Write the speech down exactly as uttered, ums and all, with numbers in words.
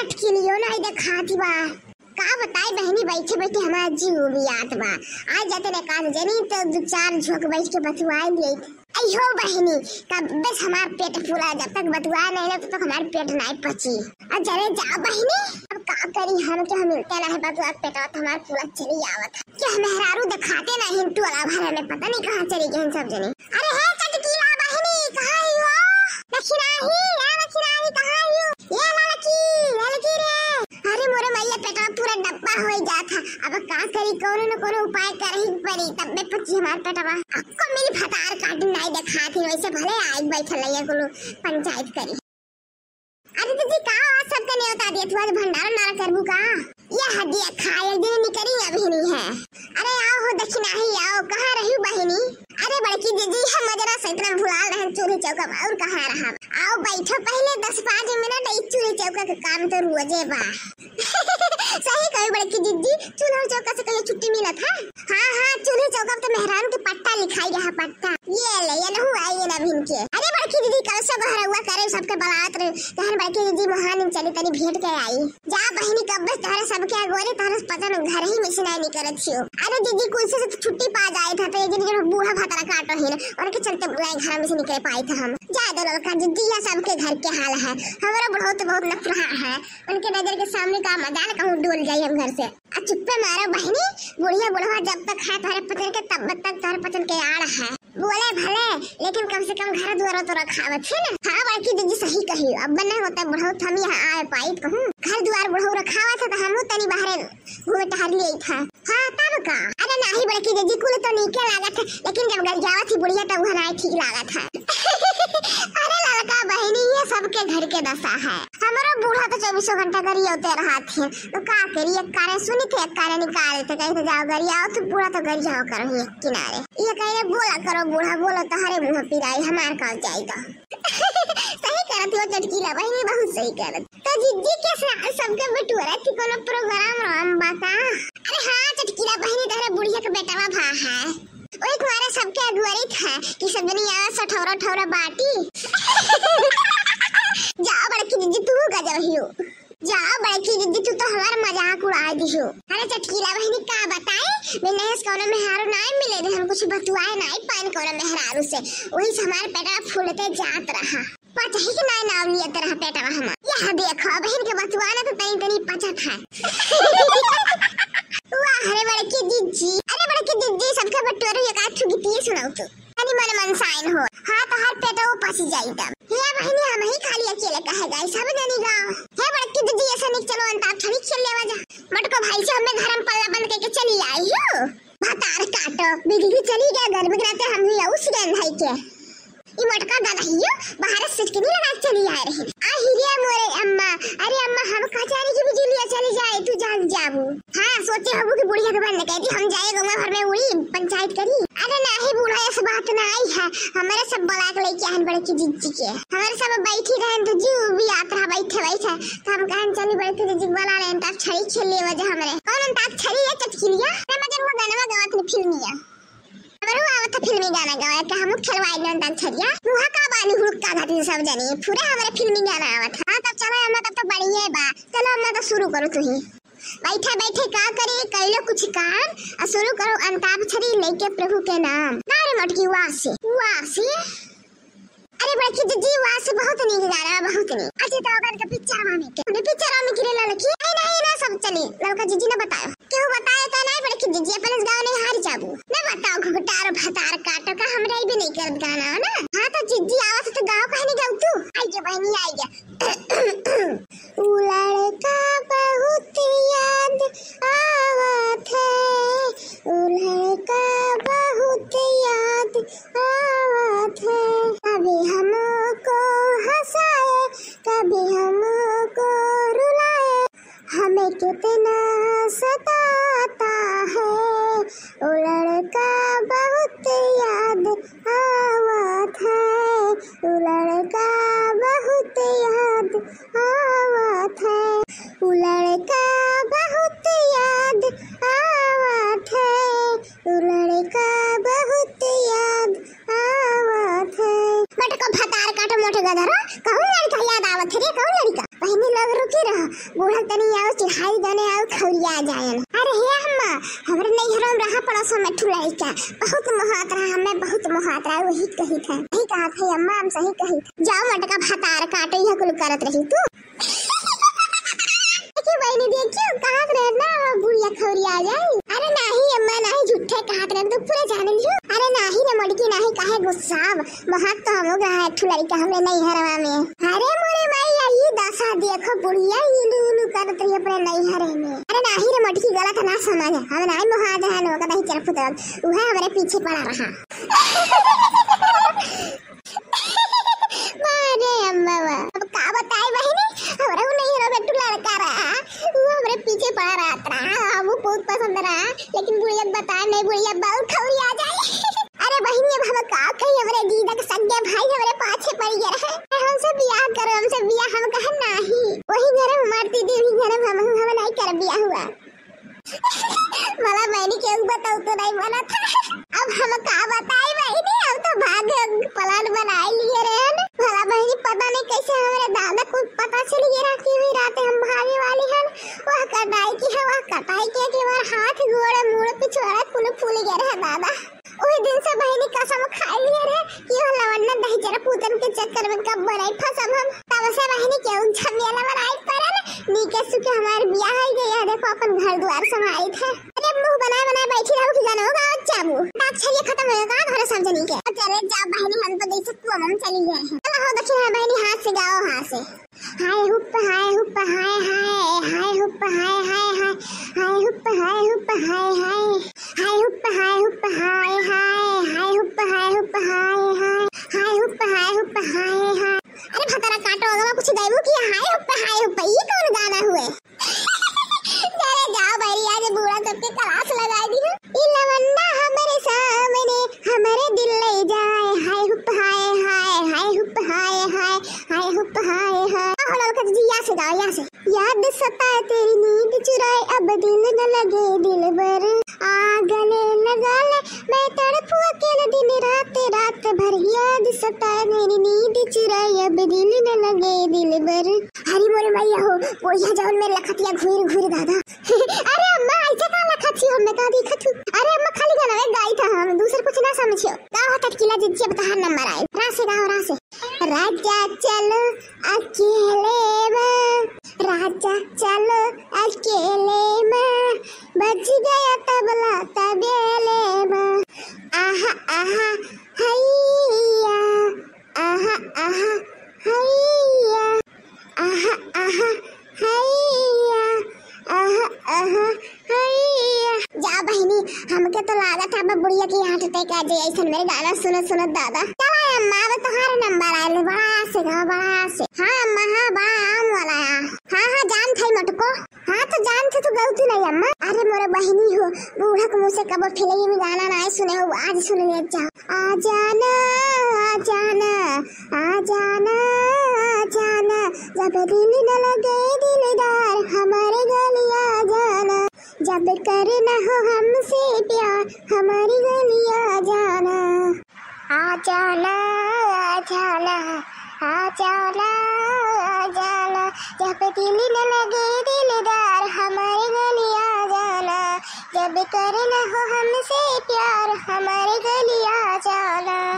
चटकिलियो नाहीं देखात बा। का बताई बहिनी, बैठे बैठे हमार जीव उबियात बा। आ जाते न काज जनी तो दू चार झोंक बैठ के बतुआई लिए। अयो बहिनी, कब से हमार पेट फूला, जब तक बतुआ नहीं ना तब तक हमार पेट नहीं पची। आ जरे जा बहिनी, अब का करी, हम के हम मिलते नहीं बतुआ, पेटवा तो हमार फूला चली आवत है। क्या मेहरारू दिखाते नहीं टोला भरे में, पता नहीं कहाँ चली गई सब जनी। अरे हे चटकीला बहिनी, कहाँ ही हो? दखिनाही, ए दखिनाही, कहाँ ही हो? ए ललकी, ललकी रे। अरे मोरे मैया, पेटवा पूरा डब्बा होइ जात है। अब का करी, कौनो न कौनो उपाय करही पड़ी, तब में पची हमार पेटवा। आपको मिली भतार काटी नाई देखात ही, वैसे भले आइ बैठल है, कुल पंचायत करी। अरे दीदी, का आज सबके नेवता दिया, तू आज भंडारा नारा करबू का? ये हदिया खा, एक दिन निकरी अभी नहीं है। अरे आओ हो दखिनाही, आओ, कहाँ रही बहिनी? अरे बड़की दीदी, हम मजरा से इतना भुलाल रहन चूल्हे चौका में, और कहाँ रहब? आओ बैठो पहले दस पाँच मिनट, ई चूल्हे चौका के काम तो रोजे बा। सही कही बड़की दीदी, चूल्हा चौका से कहियो छुट्टी मिलत है? हाँ, हाँ, चूल्हे चौका पे तो मेहरान के पट्टा लिखाई रहा, पट्टा। ये ले, ये नहु आई, ये ना भिन के। अरे बड़की दीदी, कल से घरवा करे, सबके बुलावत रहे। तहन बड़की दीदी मोहानी चली, तनी भेंट के आई। जा बहिनी, कब्बे तहरे सबके अगोरी, तहरे पचन घर ही में सिनाई नहीं करत छियो। अरे दीदी, कुल से तो छुट्टी पा जाए था, तो एक दिन के बूढ़ा भतरा काटो ही ना, उनके चलते बुलाए घर में से निकल पाए थे हम। जा दो लड़का दीदी, यह सबके घर के हाल है। हमारा बुढ़ऊ तो बहुत नखरा है, उनके नजर के सामने का मजाल कहूँ डोल जाई हम घर से। आ चुप्पे मारो बहिनी, बुढ़िया बुढ़वा जब तक है तोहरे पचन के, तब तक तोहरे पचन के आड़ है। बोले भले, लेकिन कम से कम घर दुआरो तो रखावत है ना। हाँ बड़की दीदी सही कही, अब बने होता बुढ़ऊ तो हम यहाँ आए पाई कहूँ। घर दुआर बुढ़ऊ रखावत है तो हमहू तनी बाहरे घूमे टहर लिए था। हाँ तब का। अरे नाही बड़की दीदी, कुल तो नीके लागत है, लेकिन जब गरियावत ही बुढ़िया तब वह नाई ठीक लागत है। अरे लड़का बहिनी, ये सबके घर के दशा है। हमारा बूढ़ा तो चौबीसों घंटा गरियावते रहत है, तो का करी, एक काने सुनी थे, एक काने निकाल देते, कही थे जाओ गरियाओ, तो बूढ़ा तो गरियाओ करो ही एक किनारे। ये कहे बोला करो बूढ़ा, बोलो तोहरे मुँह पिराई, हमार काम जाई तो। सही करत हो चटकीला बहिनी, बहुत सही करत। तो जिज्जी के सा-, सबके बटुअरा थी कोनो प्रोग्राम राम बा का? अरे हाँ चटकीला बहिनी, तोहरे बुढ़िया के बेटवा भा है, ओही तुम्हारे सबके अगुवरी था कि सब जनी आवे सठौरा ठौरा बाटी। जा बड़की जिज्जी, तू गजब हियो। जा बड़की दीदी, तू तो हमार मजाक उड़ाइ दिहो। अरे चटकीला बहिनी, का बताई, बिनेश कौनो मेहरारू नाई मिले रहे, हम कुछ बतुआए नाई पाइन कौनो मेहरारू से, वही से हमार पेटवा फूलते जात रहा। पचही के नाई नाव लियत रहा पेटवा हमार। यह देखो, बहिन के बतुआना तो तनी तनी पचत है। वाह रे बड़की जिज्जी, अरे बड़की जिज्जी, सबके बटोरू एक आध ठो गीतिये सुनाओ तू। तनी मन मनसाइन हो। हाँ, तोहार पेटवो पसी जाई तब। हे बहिनी, हम ही खाली अकेले काहे गाई, सब जनी गाओ। हे बड़की दीदी, ऐसा निक चलो अंताक्षरी खेल लेवा जा। मटको भाई से हमें घर में पल्ला बंद करके चली आई हो। भतार काटो, बिजली चली गया, गर्मी के नाते हम ही उस गए भाई के। ई मोटका दादा हियो, बाहर से सिटकनी लगा के चली आए रहे। आ हिरिया मोरे अम्मा, अरे अम्मा, हम का जाने कि बिजलिया चली जाए, तू जाग जाबू। हाँ, सोचे होबू कि बुढ़िया के बहन ने कह दी, हम जाए गंगा भर में उड़ी, पंचायत करी। अरे नाही बूढ़ा, ऐसे बात ना आई है, हमारे सब बुला के लेके आए बड़की जिज्जी के। हमारे सब बैठी रहन तो जीव भी आत रहा बैठे बैठे, तो हम कहन चली बड़की जिज्जी के बुला लेन, अंताक्षरी खेल लेवा जा हमरे। कौन अंताक्षरी है चटकिलिया? अरे मजर वो गाना गावत ने फिल्मिया। हमरो आवत है फिल्मी गाना गावे के, हमहू खेलवाई लेन अंताक्षरिया। मुहा का बानी हुड़का घाटी सब जनी, पूरा हमरे फिल्मी गाना आवत है। हाँ, तब चलो अम्मा, तब तो बढ़िया बा। चलो अम्मा, तो शुरू करो तू ही। बैठे बैठे का करे, कैलो कुछ काम, आ शुरू करो अंताक्षरी लेके प्रभु के नाम। ना रे मटकी, वाह से, वाह से। अरे बड़की दीदी, वाह से बहुत नीक गाना, बहुत नीक। अच्छा, तो ओकर के पिक्चर में के, हमने पिक्चर में के ललकी। नहीं, नहीं, ना सब चली, ललका जीजी ने बतायो। केहू बताए तो नहीं, बड़की दीदी, अपन गाँव नहीं हार जाबू। ना बताओ, घुघटार भतार काटो का, हमरा भी नहीं करत गाना हो ना। हाँ, तो जीजी आवत तो गाओ, कहीं नहीं गाऊ तू। आई गे बहनी, आई गे। उ लड़का बहुत याद आवत है, उ लड़का बहुत याद आवत है। कभी हमको हंसाए, कभी हमको रुलाए, हमें कितना सताता है। उ लड़का बहुत याद आवत है, उ लड़का बहुत याद आवत है, उ लड़का बहुत याद आवत है, उ लड़का बहुत याद आवत है। मटको भतार काटो मोटे गधरो, कहूँ लड़का याद आवत है रे, कहूँ लड़का? बहिनी लोग रुकी रहो, बूढ़ा तनी आउ चिढ़ाई देने आउ खौरिया जाएन। अरे हे अम्मा, हमरे नैहर में रहा पड़ोस में ठू लड़का, बहुत मोहात रहा, हमें बहुत मोहात रहा, वही कही था, वही कहा था अम्मा, हम सही कही था। जाओ मटका भतार काटो, यह कुल करत रही तू। देखियो बहिनी, देखियो, कहत रहे ना, वो बुढ़िया खौरिया जाई। अरे नाही अम्मा, नाही, झूठे कहत रहे, तू पूरे जान लियो। अरे नाही रे मोटकी, नाही, काहे गुस्साब? महक तो हमो गए है, ठू लड़का हमरे नैहरवा में। अरे मोरे माई, ये दशा देखो बुढ़िया, इलू इलू करत रही अपने नैहरे में। अरे नाही रे मोटकी, गलत ना समझ, हम नाही मोहात रहन, वो कहीं चरपुत, उहे हमरे पीछे पड़ा रहा। अरे अम्मा बा, अब का बताई बहिनी, हमरा उ नैहर में ठू लड़का रहा, वो हमरे पीछे पड़ा रहत रहा, हमू बहुत पसंद रहा, लेकिन बुढ़िया के बताए नहीं, बुढ़िया बहुत खौरिया जाए। अरे बहिनी, अब हम का कही, हमरे जीजा के सगे भाई हमरे पाछे पड़ गए रहे, हमसे बियाह करो, हमसे बियाह, हम कहे नाही, वही घर में हमार दीदी, वही घर में हम, हम नहीं कर बियाह हुआ। भला बहिनी केहू बताऊ तो नहीं बनत है। अब हम का बताई बहिनी, हम तो भाग plan बनाए लिए रहन। भला बहिनी पता नहीं कैसे हमरे दादा को पता चल गया कि वही रात हम भागे वाली हन। वह कटाई की है, वह कटाई के कि हमार हाथ गोड़ मूड़ पिछवाड़ा कुल फूल गया रहे दादा। वही दिन से बहिनी कसम खाई लिए रहे कि वह लवंडा दहिजरा पूतन के चक्कर में कब नहीं फंसब हम। तब से बहिनी केहू झमेला बनाई परन, नीके सुखे हमार बियाह हो गया, देखो अपन घर द्वार संभालित है। अरे मुंह बनाए बनाए बैठी रहू कि गाना गावत जाबू। अंताक्षरी खत्म हो गया, घरे सब जनी के। चले जा बहिनी, हम तो जैसे कुआं में चली गए हैं। चलो हो दक्षिण है बहिनी, हाथ से गाओ, हाथ से। हाय हुप, हाय हुप, हाय, हाय, हाय हुप, हाय, हाय, हाय, हाय हुप, हाय हुप, हाय, हाय, हाय हुप, हाय हुप, हाय, हाय, हाय हुप, हाय हुप, हाय, हाय, हाय हुप, हाय हुप, हाय, हाय। अरे भतरा काटो, अगवा कुछ गाइबू कि हाय हुप, हाय हुप, ये कौन गाना हुए? चले जाओ बैरी, आज बूढ़ा सबके class लगाई दी है। ई लवंडा हमरे सामने, हमरे दिल ले जाए, हाय हुप, हाय, हाय, हाय हुप, हाय, हाय, हाय हुप, हाय, हाय। आहो ललका जी, यहाँ से गाओ, यहाँ से। याद सताए तेरी नींद चुराए, अब दिल न लगे दिलबर। आ गले लगा ले, मैं तड़पूं अकेले दिन रात, रात भर। याद सताए मेरी नींद चुराए, अब दिल न लगे दिलबर। हरी मोरे मैया हो, वो यह जौन में लखतिया घूर घूर दादा। अरे अम्मा, ऐसे का लखत छी, हमें का दिखत हूँ? अरे अम्मा, खाली गाना में गाई था हम, दूसर कुछ ना समझियो। गाओ तटकीला जिज्जी, अब तहार नंबर आए। रासे गाओ, रासे। राजा चलो अकेले में, राजा चलो अकेले में, बज गया तबला तबेले में। आहा आहा हैया, आहा आहा हैया, आहा आहा हैया, आहा आहा हैया। जा बहिनी, हमके तो लागत है अब बुढ़िया की heart attack आ जाए, ऐसन मेरे गाना सुनत सुनत दादा। चला अम्मा, अब तोहार नंबर आइल, बड़ा आस से गाओ, बड़ा आस से। हाँ अम्मा, हाँ, बड़ा आम वाला है। हाँ हाँ, जान थे मटको। हाँ तो जान थे तो गलती नहीं अम्मा। अरे मोरे बहिनी हो, बूढ़ा के मुँह से कबो फिल्मी गाना नहीं सुने हो, आज सुन ले जाओ। आ जाना, आ जाना, आ जाना, आ जाना, जब दिल न लगे दिलदार, हमारे गली आ जाना, जब करना हो हमसे प्यार, हमारी गली आ जाना। आ जाना, आ जाना, आ जाना, आ जाना, जब दिल न लगे दिलदार, हमारे गली आ जाना, जब करना हो हमसे प्यार, हमारे गली आ जाना।